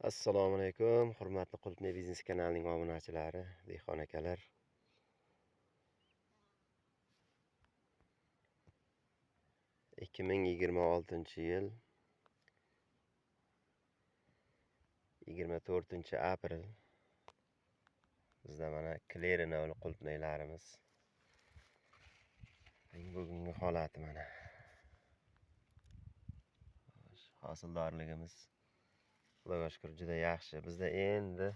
Assalomu alaykum, hurmatli Qulupnay biznes kanalining obunachilari, dehqon akalar. 2026-yil 24-aprel bizda mana Kleri navli qulupnaylarimiz bugungi holati mana. Hosildorligimiz Xudoga shukr juda yaxshi. Bizda endi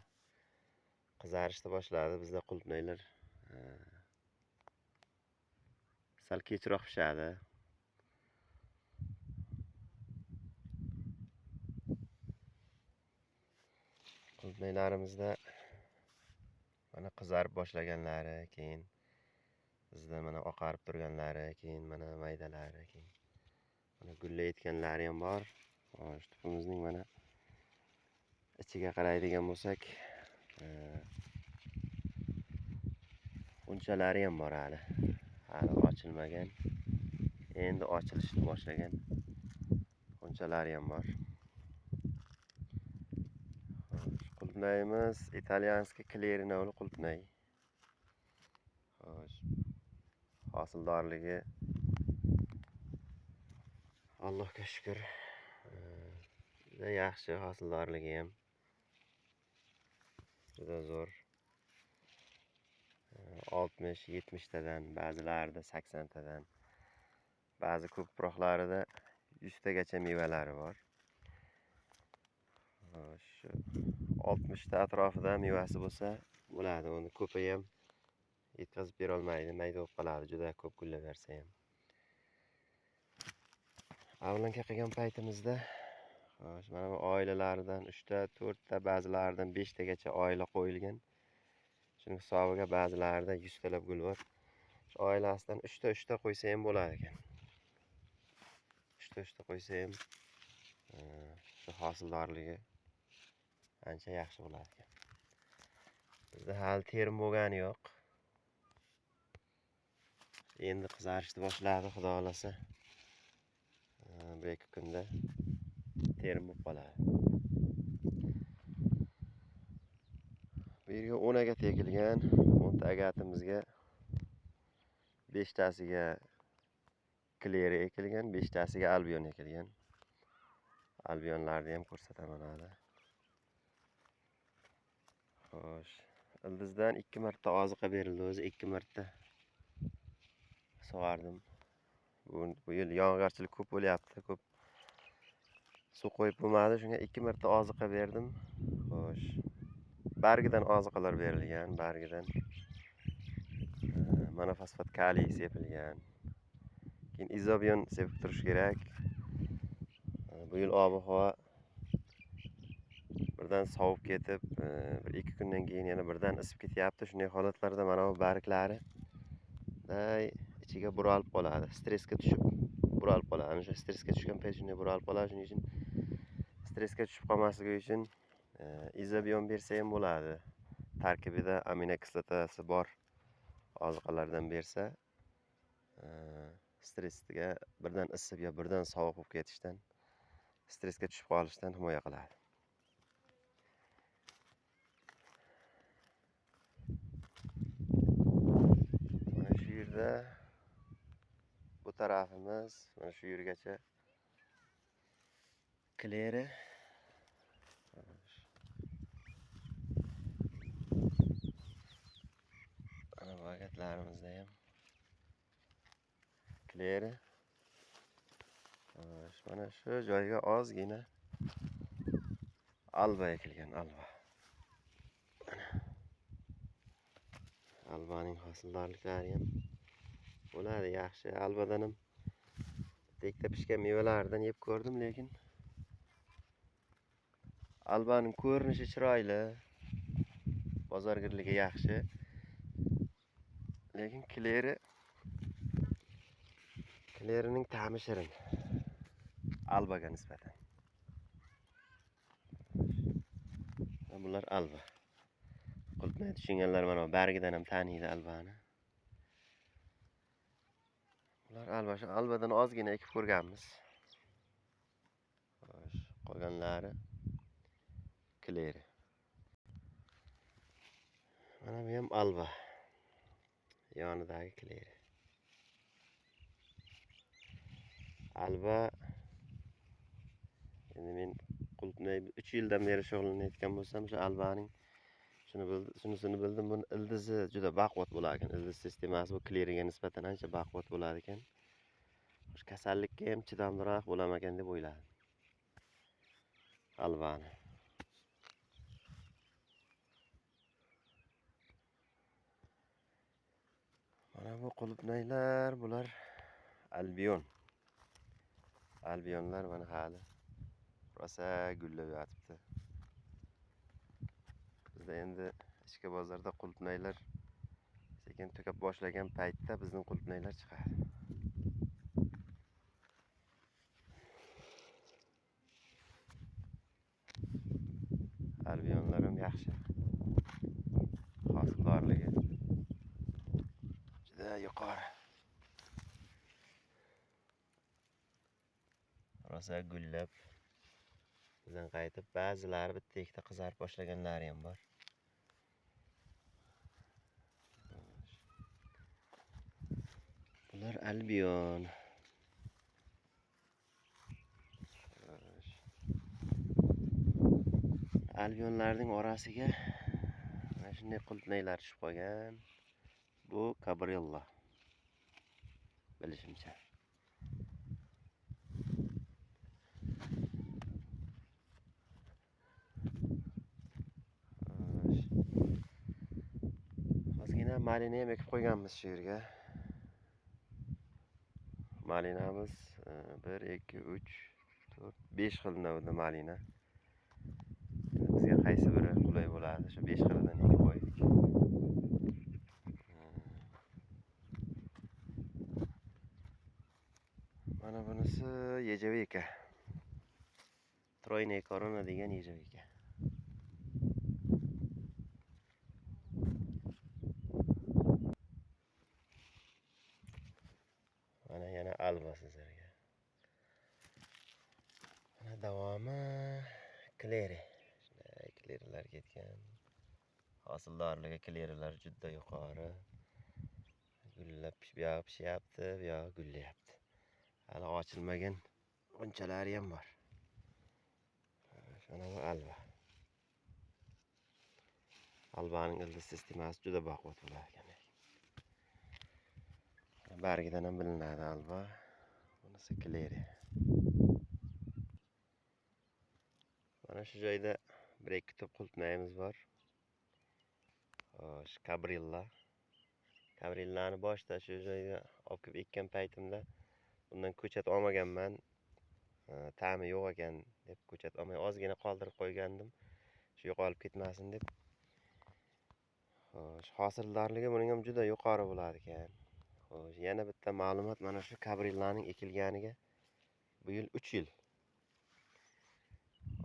qizarishni boshladi. Bizda qulupnaylar sal kechroq pishadi. Qulupnaylarimizda mana qizarib boshlaganlari, keyin bizda mana oqarib turganlari, keyin mana maydalari, keyin mana gullayotganlari ham bor. Xo'sh, tupimizning mana ichiga qaraydigan bo'lsak, g'unchalari ham bor hali. Hali ochilmagan. Endi ochilishni boshlagan g'unchalari ham bor. Xo'sh, qulupnayimiz italyanskiy Kleri navli qulupnay. Xo'sh, hosildorligi Allohga shukr juda yaxshi, hosildorligi ham juda zo'r. 60-70 tadan, ba'zilarida 80 tadan, ba'zi ko'proqlarida 100 tagacha mevalari bor. Shu 60 ta atrofida mevasi bo'lsa bo'ladi. Uni ko'pi ham yetkazib bera olmaydi, mayda bo'lib qoladi juda ko'p gullaversa ham. Avlanka qilgan paytimizda xo'sh, mana bu oilalaridan 3 ta, 4 ta, ba'zilaridan 5 tagacha oila qo'yilgan. Shuning hisobiga ba'zilarida 100 talab gul bor. Shu oilasidan 3 ta 3 ta qo'ysa ham bo'lar ekan. 3 ta 3 ta qo'ysa ham shu hosildorligi ancha yaxshi bo'lar ekan. Bizda hali terim bo'lgani yo'q. Endi qizarishni boshladi, Xudo xolasa. 1-2 kunda terim bo'lib qoladi. Bu yerga 10 agat ekilgan. 10 ta agatimizga 5 tasiga Kleri ekilgan, 5 tasiga Albion ekilgan. Albionlarni ham ko'rsataman hali. Xo'sh, ildizdan 2 marta oziqa berildi, o'zi 2 marta sug'ardim. Bu yil yog'ingarchilik ko'p bo'lyapti, ko'p suv qo'yib bo'lmadi, shunga 2 marta oziqa berdim. Xo'sh, bargidan oziqalar berilgan, bargidan monofosfat kaliy sepilgan. Keyin izobion sepib turish kerak. Bu yil ob-havo birdan sovib ketib, 1-2 kundan keyin yana birdan isib ketyapti. Shunday holatlarda mana bu barglari ichiga buralib qoladi. Stressga tushib buralib qoladi. Ana shu stressga tushgan payt shunday buralib qoladi. Shuning uchun stressga tushib qolmasligi uchun izobion bersa ham bo'ladi. Tarkibida aminokislotasi bor oziqalardan bersa, stressga birdan isib yo birdan sovuq bo'lib ketishdan, stressga tushib qolishdan himoya qiladi. Mana shu yerda bu tarafimiz, mana shu yergacha Kleri. Mana bu agatlarimizda ham Kleri. Mana shu joyga ozgina alba ekilgan, alba. Albaning hosildorliklari ham bo'ladi yaxshi. Albadan ham bitta pishgan mevalaridan yeb ko'rdim, lekin albaning ko'rinishi chiroyli, bozorgirligi yaxshi. Lekin Klerining ta'mi shirin albaga nisbatan. Bular alba. Qulupnay tushunganlar mana bargidan ham taniydi albani. Bular alba. Shu albadan ozgina ekib ko'rganmiz. Xo'sh, qolganlari Kleri. Mana bu ham alba. Yonidagi kleri. Alba endi men qulupnay 3 yildan beri shug'ullanayotgan bo'lsam, shu albaning shunisini bildim. Buni ildizi juda baquvvat bo'lar ekan. Ildiz sistemasi bu kleriga nisbatan ancha baquvvat bo'lar ekan. Xo'sh, kasallikka ham chidamliroq bo'larmikan deb o'yladim. Albani. Mana bu qulupnaylar, bular albion. Albionlar mana hali rosa gullab yotibdi. Bizda endi ichki bozorda qulupnaylar sekin tugab boshlagan paytda bizning qulupnaylar chiqadi. Albionlar ham yaxshi. Hosildorligi juda yuqori. Rosa gullab bizdan qaytib ba'zilari bitta ikkita qizarib boshlaganlari ham bor. Bular albion. Albionlarning orasiga mana shunday qulupnaylar tushib qolgan. Bu kabrilla bilishimcha. Ozgina malina ham ekib qo'yganmiz shu yerga. Malinamiz 1 2 3 4 5 xil navda malina. Endi bizga qaysi biri qulay bo'ladi, shu 5 xilidan ekib qo'ydik. Mana bunisi yejevika. Troyniy korona degan yejevika. Mana yana alba sizlarga. Mana davomi kleri. Shunday klerilar ketgan. Hosildorligi klerilar juda yuqori. Gullab buyog'i pishyapti, buyog'i gullayapti. Hali ochilmagan g'unchalari ham bor. Mana bu alba. Albaning ildiz sistemasi juda baquvvat bo'lar ekan. Bargidan ham bilinadi alba. Bunisi kleri. Mana shu joyda 1-2 tup qulupnayimiz bor. Xo'sh, kabrilla. Kabrillani boshida shu joyga olib kelib ekkan paytimda bundan ko'chat olmaganman. Ta'mi yo'q ekan deb ko'chat olmay ozgina qoldirib qo'ygandim. Shu yo'qolib ketmasin deb. Xo'sh, hosildorligi buning ham juda yuqori bo'ladi ekan. Xo'sh, yana bitta ma'lumot, mana shu kabrillaning ekilganiga bu yil 3 yil.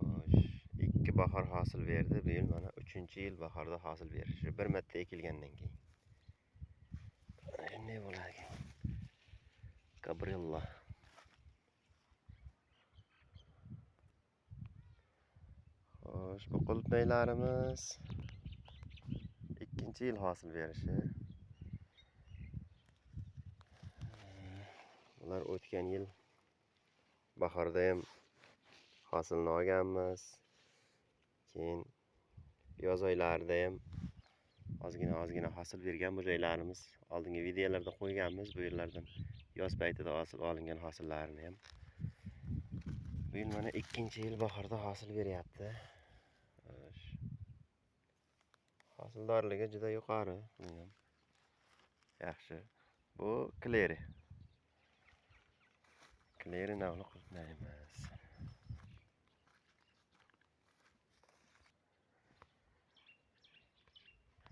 Xo'sh, 2 bahor hosil berdi. Bu yil mana 3-yil bahorda hosil berishi. Shu bir marta ekilgandan keyin. Mana shunday bo'ladi ekan. Kabrilla. Xo'sh, bu qulupnaylarimiz 2-yil hosil berishi. Bular o'tgan yil bahorda ham hosilni olganmiz. Keyin yoz oylarida ham ozgina hosil bergan bu joylarimiz oldingi videolarda qo'yganmiz. Bu yerlardan yoz paytida hosil olingan hosillarni ham. Bu yil mana 2-yil bahorda hosil beryapti. Hosildorligi juda yuqori. Yaxshi. Bu kleri. Kleri navli qulupnayimiz.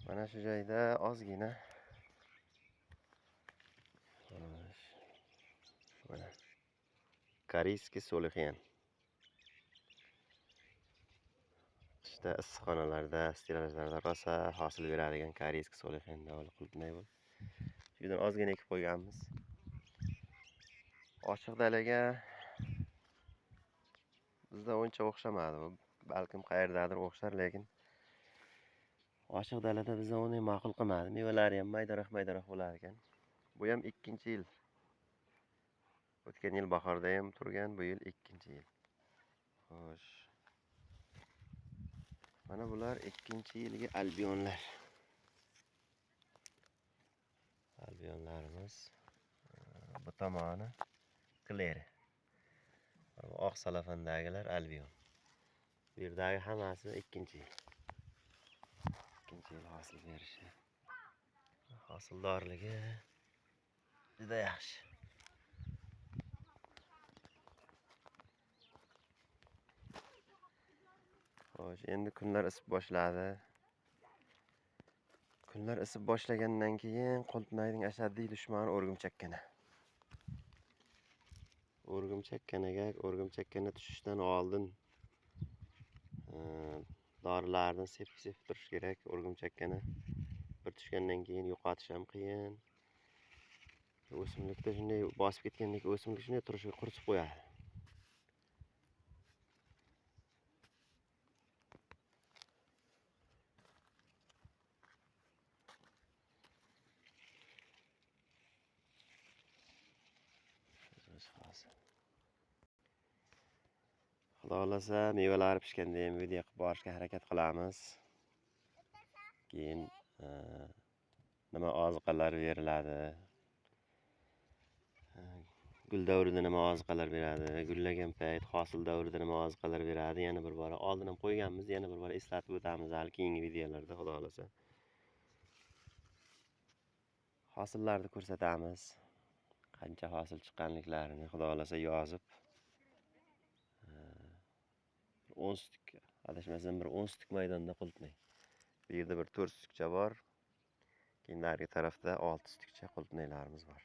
Mana shu joyda ozgina mana koreyskiy solixen. Qishda issiqxonalarda, stelajlarda rosa hosil beradigan koreyskiy solixen navli qulupnay bu. Shu yerdan ozgina ekib qo'yganmiz. Ochiq dalaga bizda uncha o'xshamadi bu. Balkim qayerdadir o'xshar, lekin ochiq dalada bizda uni ma'qul qilmadi. Mevalari ham maydaroq-maydaroq bo'lar ekan. Bu ham ikkinchi yil. O'tgan yil bahorda ham turgan, bu yil ikkinchi yil. Xo'sh. Mana bular ikkinchi yilgi albionlar. Albionlarimiz bu tomoni kleri. Oq salafandagilar albion. Bu yerdagi hammasi ikkinchi yil. Ikkinchi yil hosil berishi. Hosildorligi juda yaxshi. Xo'sh, endi kunlar isib boshladi. Kunlar isib boshlagandan keyin qulupnayning ashaddiy dushmani o'rgimchakkina. O'rgimchakkinaga, o'rgimchakkina tushishdan oldin dorilarni sepib turish kerak. O'rgimchakkina bir tushgandan keyin yo'qotish ham qiyin. O'simlikda shunday bosib ketgandek o'simlik shunday turishiga quritib qo'yadi. Xudo xohlasa mevalari pishganda ham video qilib borishga harakat qilamiz. Keyin nima oziqalar beriladi, gul davrida nima oziqalar beradi, gullagan payt hosil davrida nima oziqalar beradi, yana bir bora oldin ham qo'yganmiz, yana bir bora eslatib o'tamiz hali keyingi videolarda xudo xohlasa. Hosillarni ko'rsatamiz. Qancha hosil chiqqanliklarini xudo xohlasa yozib 10 stuk, adashmasam bir 10 stuk maydonda qulupnay. Bu yerda bir 4 stukcha bor. Keyin narigi tarafda 6 stukcha qulupnaylarimiz bor.